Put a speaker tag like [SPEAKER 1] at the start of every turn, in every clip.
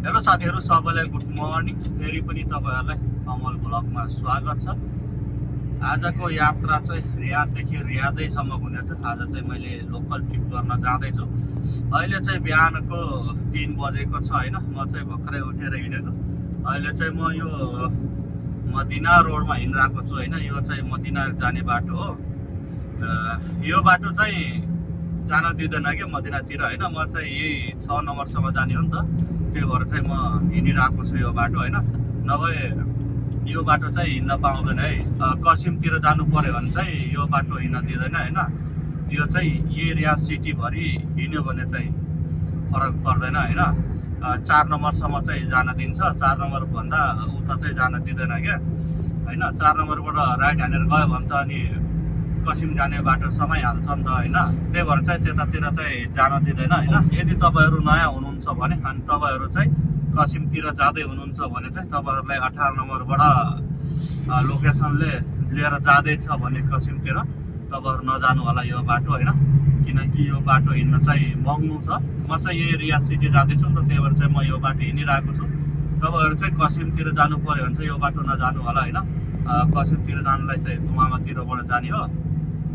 [SPEAKER 1] Hello साथीहरू, सबैलाई good morning. फेरि पनि तपाईँहरूलाई कमल ब्लगमा स्वागत छ। आजको यात्रा चाहिँ रियाददेखि रियादैसम्म हुनेछ। आज चाहिँ मैले लोकल ट्रिप गर्न जाँदैछु। अहिले चाहिँ बिहानको 3 बजेको छ होइन। म चाहिँ भर्खरै उठेर हिँडेको। अहिले चाहिँ म यो मदिना रोडमा हिँडिरहेको छु होइन। यो चाहिँ मदिना जाने बाटो हो। यो बाटो चाहिँ जान दिँदैन कि मदिनातिर होइन। म चाहिँ यही 6 नम्बरसम्म जाने हो नि त, त्यही भएर चाहिँ म हिँडिरहेको छु यो बाटो होइन। नभए यो बाटो चाहिँ हिँड्न पाउँदैन है। कसिमतिर जानु पर्यो भने चाहिँ यो बाटो हिँड्न दिँदैन होइन। यो चाहिँ यही रियाद सिटीभरि हिँड्यो भने चाहिँ फरक पर्दैन होइन। 4 नम्बरसम्म चाहिँ जान दिन्छ, 4 नम्बरभन्दा उता चाहिँ जान दिँदैन क्या होइन। 4 नम्बरबाट राइट हानेर गयो भने त अनि कसिम जाने बाटो समाइहाल्छ नि त होइन। त्यही भएर चाहिँ त्यतातिर चाहिँ जान दिँदैन होइन। यदि तपाईँहरू नयाँ हुनुहुन्छ भने अनि तपाईँहरू चाहिँ कसिमतिर जाँदै हुनुहुन्छ भने चाहिँ तपाईँहरूलाई 18 नम्बरबाट लोकेसनले लिएर जाँदैछ भने कसिमतिर तपाईँहरू नजानु होला यो बाटो होइन। किनकि यो बाटो हिँड्न चाहिँ महँगो छ। म चाहिँ यही रियाद सिटी जाँदैछु नि त, त्यही भएर चाहिँ म यो बाटो हिँडिरहेको छु। तपाईँहरू चाहिँ कसिमतिर जानु पर्यो भने चाहिँ यो बाटो नजानु होला होइन। कसिमतिर जानुलाई चाहिँ दुमामातिरबाट जाने हो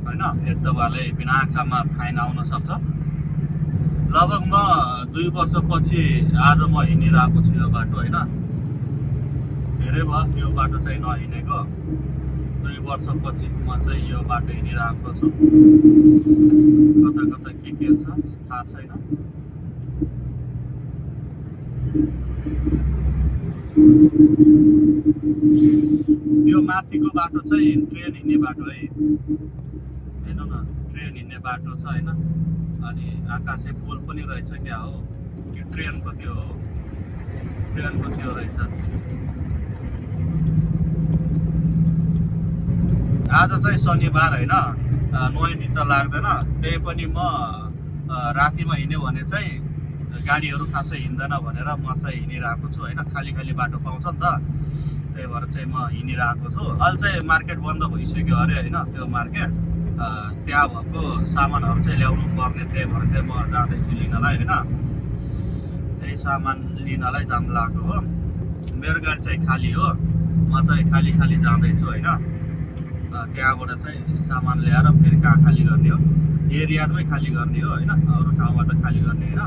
[SPEAKER 1] होइन। एक तपाईँहरूले बिना आँखामा फाइन आउन सक्छ। लगभग म 2 वर्षपछि आज म हिँडिरहेको छु यो बाटो होइन। धेरै भयो यो बाटो चाहिँ नहिँडेको। 2 वर्षपछि म चाहिँ यो बाटो हिँडिरहेको छु। कता कता के छ थाहा छैन। यो माथिको बाटो चाहिँ ट्रेन हिँड्ने बाटो है। हेर्नु न, ट्रेन हिँड्ने बाटो छ होइन। अनि आकाशे पुल पनि रहेछ क्या हो कि ट्रेनको त्यो हो, ट्रेनको त्यो रहेछ। आज चाहिँ शनिबार होइन, नोइनी त लाग्दैन। त्यही पनि म रातिमा हिँड्यो भने चाहिँ गाडीहरू खासै हिँड्दैन भनेर म चाहिँ हिँडिरहेको छु होइन। खाली खाली बाटो पाउँछ नि त, त्यही भएर चाहिँ म हिँडिरहेको छु। अहिले चाहिँ मार्केट बन्द भइसक्यो अरे होइन। त्यो मार्केट त्यहाँ भएको सामानहरू चाहिँ ल्याउनु पर्ने, त्यही भएर चाहिँ म जाँदैछु लिनलाई होइन। त्यही सामान लिनलाई जानु लागेको हो। मेरो गाडी चाहिँ खाली हो, म चाहिँ खाली खाली जाँदैछु होइन। त्यहाँबाट चाहिँ सामान ल्याएर फेरि कहाँ खाली गर्ने हो, एरियामै खाली गर्ने हो होइन। अरू ठाउँमा त खाली गर्ने होइन।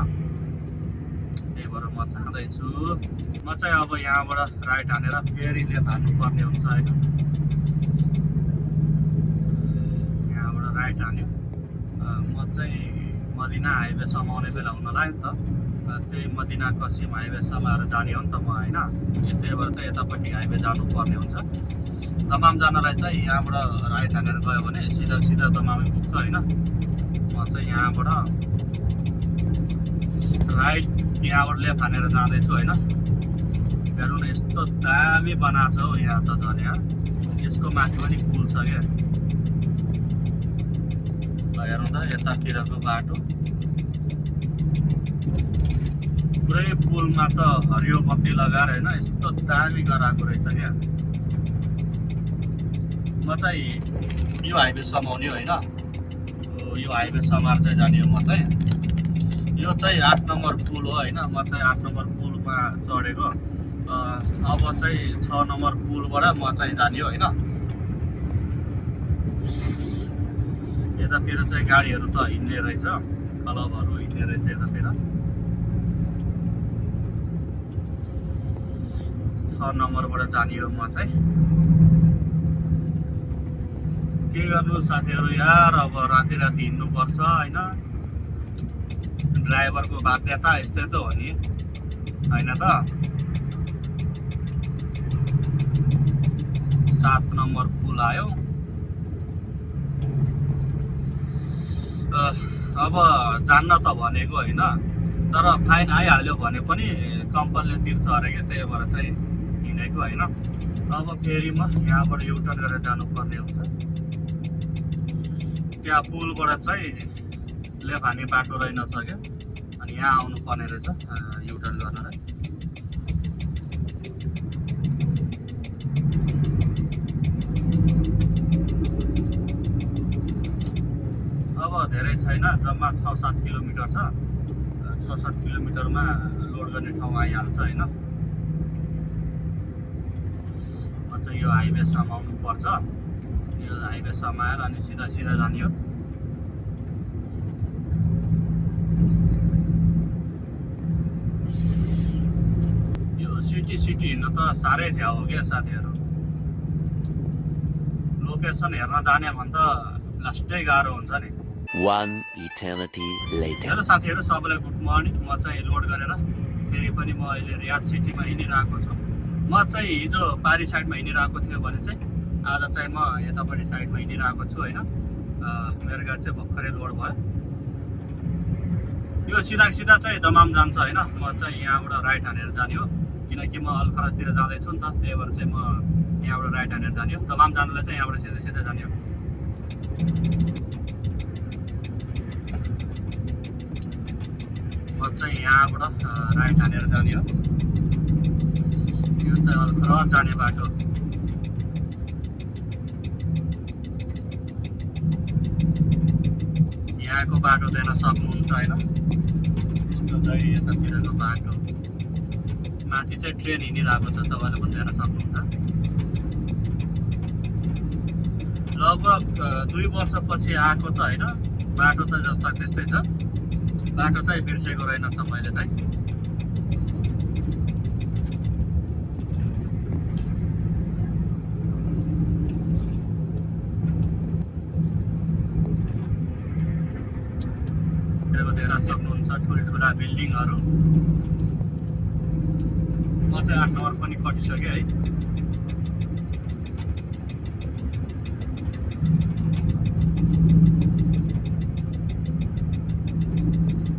[SPEAKER 1] त्यही भएर म जाँदैछु। म चाहिँ अब यहाँबाट राइट हानेर फेरि लेफ्ट हान्नु पर्ने हुन्छ होइन। यहाँबाट राइट हान्यो म चाहिँ मदिना हाइवेसम्म आउने बेला हुन लाग्यो नि त। त्यही मदिना कसिम हाइवेसम्महरू जाने हो नि त म होइन। त्यही भएर चाहिँ यतापट्टि हाइवे जानुपर्ने हुन्छ। दमाम जानलाई चाहिँ यहाँबाट राइट हानेर गयो भने सिधा सिधा दमामै पुग्छ होइन। म चाहिँ यहाँबाट राइट, यहाँबाट लेफ्ट हानेर जाँदैछु होइन। हेर्नु न, यस्तो दामी बनाएको छ हौ यहाँ त झन् यार। यसको माथि पनि पुल छ क्या। हेर्नु त यतातिरको बाटो पुरै पुलमा त हरियो बत्ती लगाएर होइन, यस्तो दामी गराएको रहेछ क्या। म चाहिँ यो हाइवेसम्म आउने होइन। यो हाइवेसम्म चाहिँ जाने हो म चाहिँ। यो चाहिँ 8 नम्बर पुल हो होइन। म चाहिँ 8 नम्बर पुलमा चढेको। अब चाहिँ 6 नम्बर पुलबाट म चाहिँ जाने हो होइन। यतातिर चाहिँ गाडीहरू त हिँड्ने रहेछ, क्लबहरू हिँड्ने रहेछ यतातिर। 6 नम्बरबाट जाने हो म चाहिँ। के गर्नु साथीहरू यार, अब राति राति हिँड्नुपर्छ होइन। ड्राइभरको बाध्यता यस्तै त हो नि होइन त। 7 नम्बर पुल आयो। अब जान्न त भनेको होइन, तर फाइन आइहाल्यो भने पनि कम्पनीले तिर्छ अरे क्या। त्यही भएर चाहिँ हिँडेको होइन। अब फेरि म यहाँबाट युटर्न गरेर जानुपर्ने हुन्छ। त्यहाँ पुलबाट चाहिँ लेफ्ट हान्ने बाटो रहेनछ क्या। अनि यहाँ आउनु पर्ने रहेछ युटर्न गर्नलाई। अब धेरै छैन, जम्मा 6-7 किलोमिटर छ। 6-7 किलोमिटरमा लोड गर्ने ठाउँ आइहाल्छ होइन। म चाहिँ यो हाइवे समाउनु पर्छ, यो हाइवे समाएर अनि सिधा सिधा जाने हो। यो सिटी हिँड्नु त साह्रै झ्याउ हो क्या साथीहरू। लोकेसन हेर्न जाने भन्दा लास्टै गाह्रो हुन्छ नि।
[SPEAKER 2] One eternity later.
[SPEAKER 1] हेलो साथीहरू, सबैलाई गुड मर्निङ। म चाहिँ लोड गरेर फेरि पनि म अहिले रियाद सिटीमा हिँडिरहेको छु। म चाहिँ हिजो पारी साइडमा हिँडिरहेको थियो भने चाहिँ आज चाहिँ म यतापट्टि साइडमा हिँडिरहेको छु होइन। मेरो गाडी चाहिँ भर्खरै लोड भयो। यो सिधा सिधा चाहिँ दमाम जान्छ होइन। म चाहिँ यहाँबाट राइट हानेर जाने हो, किनकि म अलखरजतिर जाँदैछु नि त, त्यही भएर चाहिँ म यहाँबाट राइट हानेर जाने हो। दमाम जानलाई चाहिँ यहाँबाट सिधा सिधा जाने हो। म चाहिँ यहाँबाट राइट हानेर जाने हो। यो चाहिँ अलखरज जाने बाटो। यहाँको बाटो देख्न सक्नुहुन्छ होइन। यस्तो चाहिँ यतातिरको बाटो, माथि चाहिँ ट्रेन हिँडिरहेको छ, तपाईँले पनि देख्न सक्नुहुन्छ। लगभग 2 वर्षपछि आएको त होइन, बाटो चाहिँ जस्ता त्यस्तै छ। बाटो चाहिँ बिर्सेको रहेनछ मैले चाहिँ। देख्न सक्नुहुन्छ ठुल्ठुला बिल्डिङहरू। म चाहिँ 8 नम्बर पनि कटिसकेँ है।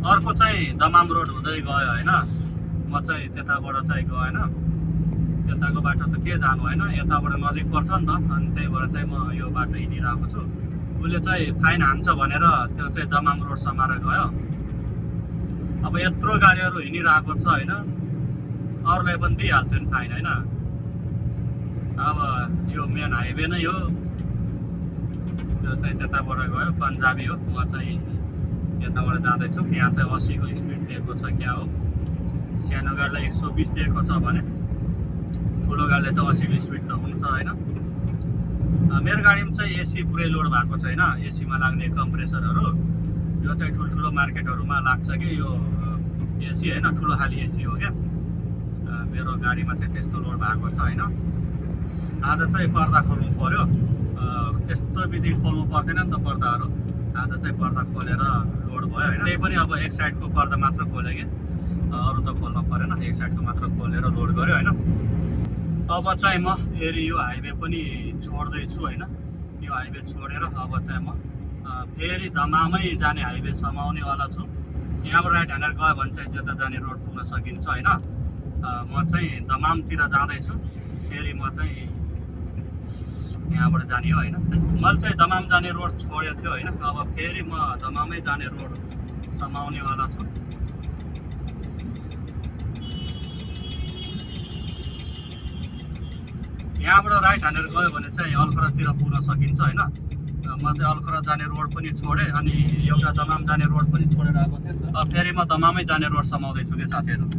[SPEAKER 1] अर्को चाहिँ दमाम रोड हुँदै गयो होइन। म चाहिँ त्यताबाट चाहिँ गएन, त्यताको बाटो त के जानु होइन, यताबाट नजिक पर्छ नि त, अनि त्यही भएर चाहिँ म यो बाटो हिँडिरहेको छु। उसले चाहिँ फाइन हान्छ भनेर त्यो चाहिँ दमाम रोड समाएर गयो। अब यत्रो गाडीहरू हिँडिरहेको छ होइन, अरूलाई पनि दिइहाल्थ्यो नि फाइन होइन। अब यो मेन हाइवे नै हो, त्यो चाहिँ त्यताबाट गयो, पन्जाबी हो। म चाहिँ यताबाट जाँदैछु। यहाँ चाहिँ 80 को स्पिड दिएको छ क्या हो। सानो गाडीलाई 120 दिएको छ भने ठुलो गाडीले त 80 को स्पिड त हुन्छ होइन। मेरो गाडीमा चाहिँ एसी पुरै लोड भएको छैन। एसीमा लाग्ने कम्प्रेसरहरू यो चाहिँ ठुल्ठुलो मार्केटहरूमा लाग्छ कि यो एसी होइन, ठुलो खाले एसी हो क्या। मेरो गाडीमा चाहिँ त्यस्तो लोड भएको छ होइन। आज चाहिँ पर्दा खोल्नु पर्यो, त्यस्तो विधि खोल्नु पर्दैन नि त पर्दाहरू। आज चाहिँ पर्दा खोलेर लोड भयो होइन। त्यही पनि अब एक साइडको पर्दा मात्र खोल्यो कि, अरू त खोल्नु परेन, एक साइडको मात्र खोलेर लोड गर्यो होइन। अब चाहिँ म फेरि यो हाइवे पनि छोड्दैछु होइन। यो हाइवे छोडेर अब चाहिँ म फेरि दमामै जाने हाइवे समाउनेवाला छु। यहाँबाट राइट हानेर गयो भने चाहिँ जेता जाने रोड पुग्न सकिन्छ होइन। म चाहिँ दमामतिर जाँदैछु। फेरि म चाहिँ यहाँबाट जाने हो होइन। मैले चाहिँ दमाम जाने रोड छोडेको थियो होइन। अब फेरि म दमामै जाने रोड समाउनेवाला छु। यहाँबाट राइट हानेर गयो भने चाहिँ अलखरजतिर पुग्न सकिन्छ होइन। म चाहिँ अलखरज जाने रोड पनि छोडेँ, अनि एउटा दमाम जाने रोड पनि छोडेर आएको थिएँ। फेरि म दमामै जाने रोड समाउँदैछु कि साथीहरू।